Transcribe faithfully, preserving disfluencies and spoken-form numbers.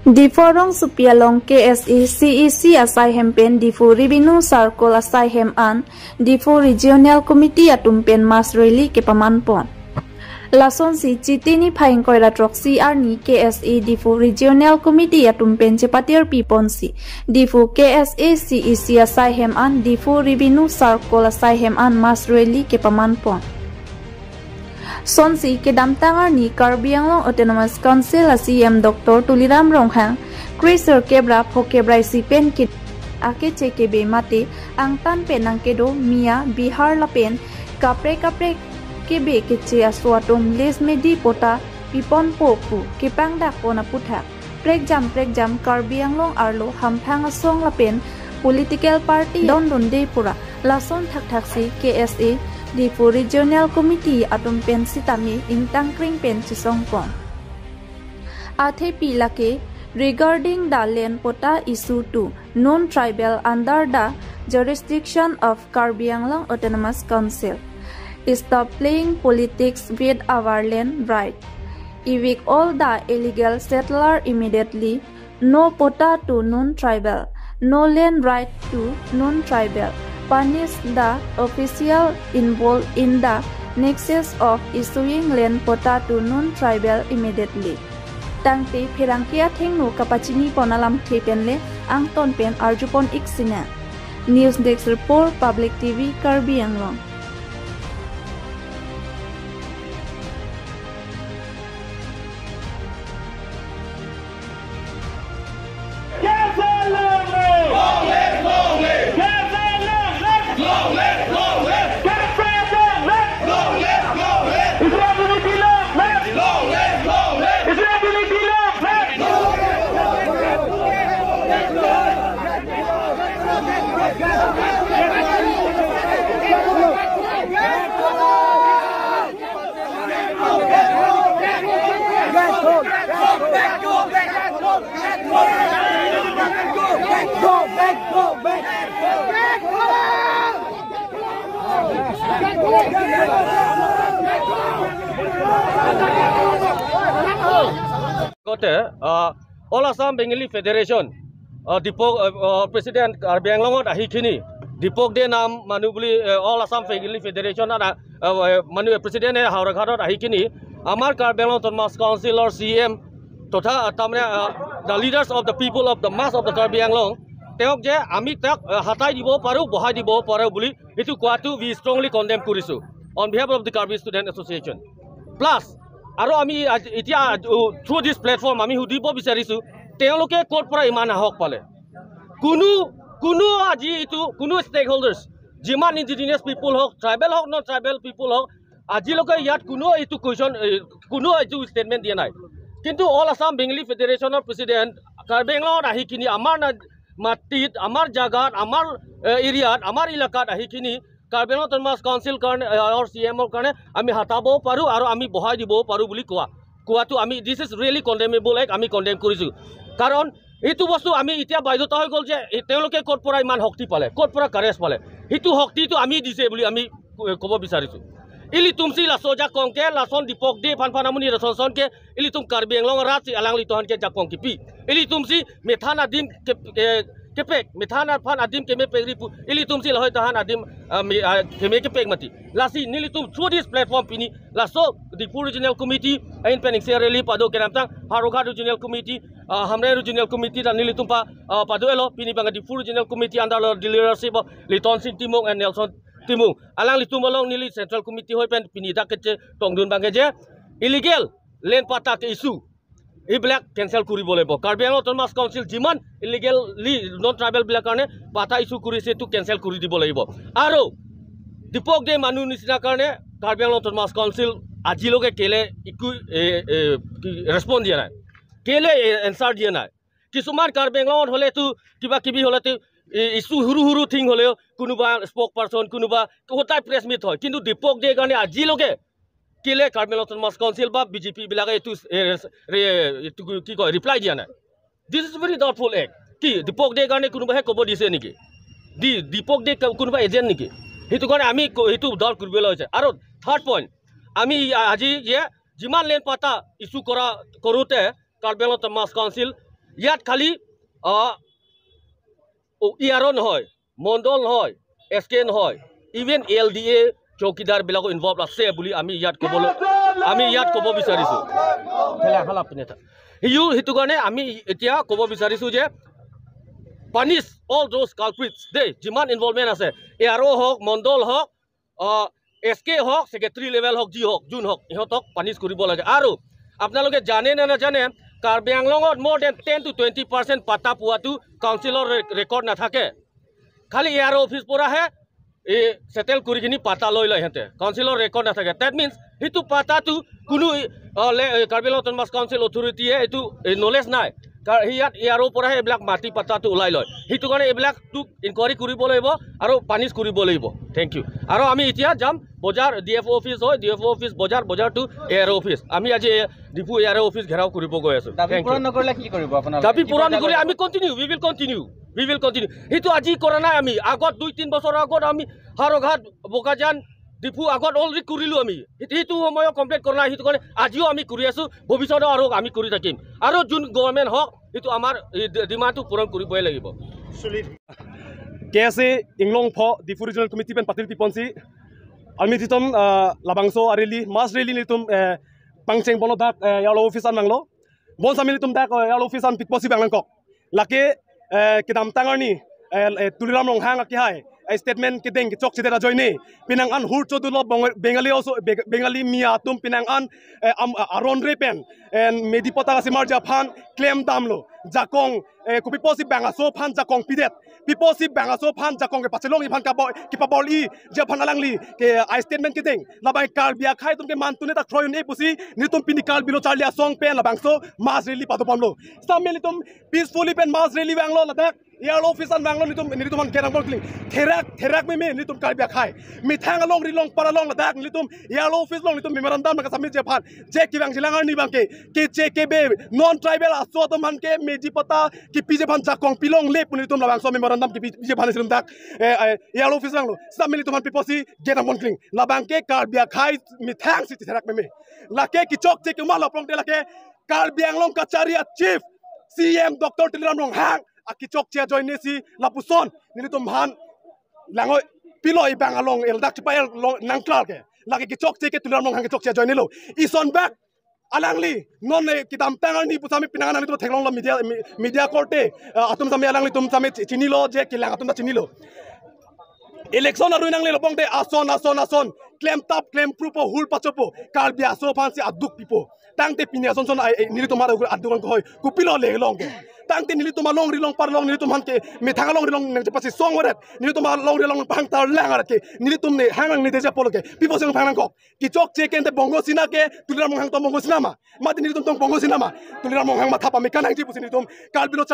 Diphu Rongsopi along K S A C E C asai hem pen Diphu Revenue Circle asai hem an Diphu Regional Committee atum pen mass rally kepaman pon. Lason si chitini phaing koira trok si arni K S A Diphu Regional Committee atum pen chepatir pi pon si Diphu K S A C E C asai hem an Diphu Revenue Circle asai hem an mass rally kepaman pon. Sonsi kedam tangar ni Karbi Anglong Autonomous Council a C M Doctor Tuliram Ronghang, Krisor kebra pho kebra isi pen ke ake che kebe mate angtan pen ang kedo mia Bihar la pen kapre kapre kebe keche aso atom les medi pota pipon po pu kepang dak pona puthak. Prekjam prekjam Karbi Anglong arlo hamphang asong lapen political party don don de pura lason thak thak si K S A Diphu Regional Committee atum pen sitame ingtang kring pen chisong pon. Athe pi lake regarding the land pota issue to non-tribal under the jurisdiction of Karbi Anglong Autonomous Council. Stop playing politics with our land right. Evict all the illegal settler immediately. No pota to non-tribal. No land right to non-tribal. Punish the official involved in the nexus of issuing land pota to non-tribal immediately. Tangte pherangke athengno kapachini pon alam the pen le angton pen arjupon ik sina. News Desk Report, Public T V, Karbi Anglong. Kote, uh, All Assam Bengali Federation, uh, Dipok, uh, uh, President Karbi Anglong ot ahi kini, Dipok de nam manu buli, uh, All Assam Bengali Federation ot, uh, uh, manu President e Howraghat ot ahi kini, amar Karbi Anglong Autonomous Council or C M totha, uh, tamne, uh, the leaders of the people of the mass of the Karbi Anglong, teok je ami tak, uh, hatai dibo paru, bohai dibo paru buli, itu koatu we strongly condemn kurisu on behalf of the Karbi Student Association. Plus, aro ami aj-, itia, uh, through this platform ami hudibo bisarisu, teoloke kot pora iman ahok pale. Kunu, kunu aji itu, kunu stakeholders, jiman indigenous people hok, tribal hok, non tribal people hok, aji loke yat kunu itu question, eh, kunu itu statement dia nai. Kintu All Assam Bengali Federation of President, Karbi Anglong ahi kini amar na matit, amar jagat, amar, eh, area, amar ilakat ahi kini, Karbi Anglong Autonomous Council karne, eh, or C M or karne, ami hatabo paru, aro ami bohai dibo paru buli koa. Koa tu ami, this is really condemnable act, ami condemn kurisu. Karon, itu bostu ami itia baidota hoi gol je, eh, teoloke kot pora iman hokti pale, kot pora courage pale. Hitu hokti tu ami dise buli ami, eh, kobo bisarisu. Ili tumsi la soja kongke, la son Dipok de phan phan amuni la son son ke, ili tum Karbi Anglong rat si alang li tohan ke jakong kipi. Ili tumsi methan adim ke, eh, kepek, methan phan adim ke me pegri pu. Ili tumsi la hoi tahan adim, ah, me, ah, ke me kepek mati. Lasi nili tum through this platform pini, la so Diphu Regional Committee, ain pen X R L pado kenam tang, Howraghat Regional Committee, ah, Hamren Regional Committee, dan nili tum pa, ah, pado elo, pini banga Diphu Regional Committee under lo leadership of Liton Singh Timung and Nelson Timung. Alang li tum along nili Central Committee hoi pen pini dak keche tongdun banga je. Illegal land pata ke issue. Ibilak cancel kuribo lagibo. Karbi Anglong Autonomous Council jiman illegally non tribal bilak karne pata issue kurise tu cancel kuri dibo lagibo. Aro Dipok de manu nisina karne Karbi Anglong Autonomous Council ajiloke kele iku, eh, eh, ki respond dia nai. Kele, eh, answer dia nai. Kisuman Karbi Anglong hole tu kiba kibi hole tu, eh, issue huru huru thing hole kunuba spokesperson kunuba kotai press meet hoy. Kintu Dipok de karne ajiloke kile Karbi Anglong Autonomous Council ba B J P bilake etu, eh, re-, etu ki koi, reply dia nai. This is very doubtful act. Ki Dipok de karne kunuba he kobo dise niki? Di, Dipok de ka-, kunuba agent niki? Hitu karne ami ko-, hitu doubt kuribo la hoise. Aro third point, ami a-, aji ye jiman land pata issue kora, korute Karbi Anglong Autonomous Council ইয়াত খালি, আহ, উ-, ই আৰ অ' নহয়, মণ্ডল নহয়, এছ কে নহয়, even L D A চৌকিদাৰ বিলাকো ইনভলভ আছে বুলি আমি ইয়াত ক'বলৈ, আমি ইয়াত ক'ব বিচাৰিছো। সিও সেইটো কাৰণে আমি এতিয়া ক'ব বিচাৰিছো যে punish all those culprits দেই, যিমান ইনভলভমেণ্ট আছে, এ আৰ অ' হওক, মণ্ডল হওক, এছ কে হওক, ছেক্ৰেটাৰী লেভেল হওক, যি হওক, যোন হওক, ইহঁতক পানিছ কৰিব লাগে। আৰু আপোনালোকে জানে নে নাজানে, কাৰ্বি আংলঙত more than ten to twenty percent পাতা পোৱাটো কাউন্সিলৰ ৰে-, ৰেকৰ্ড নাথাকে। খালি এ আৰ অ' অফিচ পৰাহে এই ছেটেল কৰি কিনি পাতা লৈ লয় সিহঁতে, কাউন্সিলৰ ৰেকৰ্ড নাথাকে। That means সেইটো পাতাটো কোনো, আহ, লে-, কাৰ্বি আংলং অট'নমাছ কাউন্সিল অথৰিটিয়ে এইটো, এই নলেজ নাই। কাৰ-, সি ইয়াত এ আৰ অ' পৰাহে এইবিলাক মাটি পাতাটো ওলাই লয়। সেইটো কাৰণে এইবিলাকতো ইনকুৱাৰী কৰিব লাগিব আৰু পানিছ কৰিব লাগিব। Thank you. আৰু আমি এতিয়া যাম বজাৰ, ডি এফ অ' অফিচ হয়, ডি এফ অ' অফিচ বজাৰ, বজাৰটো এ আৰ অ' অফিচ। আমি আজি এই ডিফু এ আৰ অ' অফিচ ঘেৰাও কৰিব গৈ আছো। দাবী Thank you। পূৰণ নকৰিলে কি কৰিব আপোনালোকে? দাবী কি পূৰণ পৰ্যায়ত নকৰিলে যাব? আমি continue, we will continue, we will continue। সেইটো আজি কৰা নাই আমি, আগত দুই তিন বছৰ আগত আমি হাৰঘাট, বোকাজান, ডিফু আগত অলৰেডি কৰিলো আমি। সেইটো, সেইটো সময়ত কমপ্লিট কৰা নাই, সেইটো কাৰণে আজিও আমি কৰি আছো, ভৱিষ্যতে আৰু আমি কৰি থাকিম। আৰু যোন গভৰ্ণমেণ্ট হওক, সেইটো আমাৰ এই ডি-, ডিমাণ্ডটো পূৰণ কৰিবই লাগিব। কে এছ এ ইংলং ফ ডিফু ৰিজনেল কমিটি পেন পাতিল পিপনচি আমি দিতম, আহ, লাবাংছ' আৰেলি মাছ ৰেলি নিতুম, আহ, পাংচেং বনো দাক, আহ, ইয়ালো অফিচ আন নাংলো। বন চামি নিতুম দাক, আহ, ইয়ালো অফিচ আন পিপনচি বাংলাংকক। Lake, eh, kedam tangar ni, eh, eh, Tuliram Ronghang aki hai, eh, statement kedeng kechok chete da joine, pinang an hur chodu lo Bong-, Bengali also, Be-, Bengali mi atum pinang an, eh, am, aron re pen, eh, medi pota kasi mar japhan, klem dam lo, jakong, eh, kupi posi bang aso phan jakong pidet, pipo si bang aso phan jakong ke pachelong iphan kabo, kipabol i, japhan alangli, ke, eh, statement kedeng, labai Karbi akhai tum ke man tune tak troyun e pusi, nitum pini Karbi lo charli asong pen labangso, mas rili pado pamlo. Samel itum peacefully pen mas rally banglo ladak. Yalo office an banglo nitum, nitum an gerang bol kling. Therak, therak me me nitum Karbi akhai. Mithang along rilong para long ladak nitum. Yalo office long nitum memorandum ka samit je phan. Je ki bang jilangar ni bang ke. Ke je ke be non tribal aso to man ke me ji pata ki pi je phan jakong pilong le pun nitum labang so memorandum ki pi je phan silum dak. Eh, eh, yalo office banglo. Samel nitum an piposi gerang bol kling. Labang ke Karbi akhai mithang si therak me me. Lake ki chok je ki ma lapong de lake. Karbi Anglong Kacharia Chief, C M Doctor Tuliram Ronghang, akichok chia join nesi lapuson, nilitum han, lango, pilo ibang along, el dak chipa el long, nangklar ke, lagi kichok chia ke Tuliram Ronghang kichok chia join nilo. Ison bak, alangli, non ne kidam tangar ni pusami pinangan nilitum thenglong lo media, mi-, media korte, eh, atum sami alangli tum sami chi-, chinilo, je kilang atum ta chinilo. Election aru nang le lopong te ason, ason, ason. Claim tap, claim proof po, hul pacho po. Karbi aso phan si aduk pipo. Tang te pini ason son ai, ai, nili tomar ugur aduk ang ko hoi. Kupilo le long ke. Tang te nili tomar long ri long par long nili tomar ke. Me thang long ri long nang pasi song warat. Nili tomar long ri long pang tar lang arat ke. Nili tum ne hang ang ni te ja polo ke. Pipo sing phang ko. Kichok che ken te bongo sina ke. Tuliram Ronghang to bongo sina ma. Mati nili tum tong bongo sina ma. Tuliram Ronghang ma thapa me kanang ji pusi nili tum. Karbi lo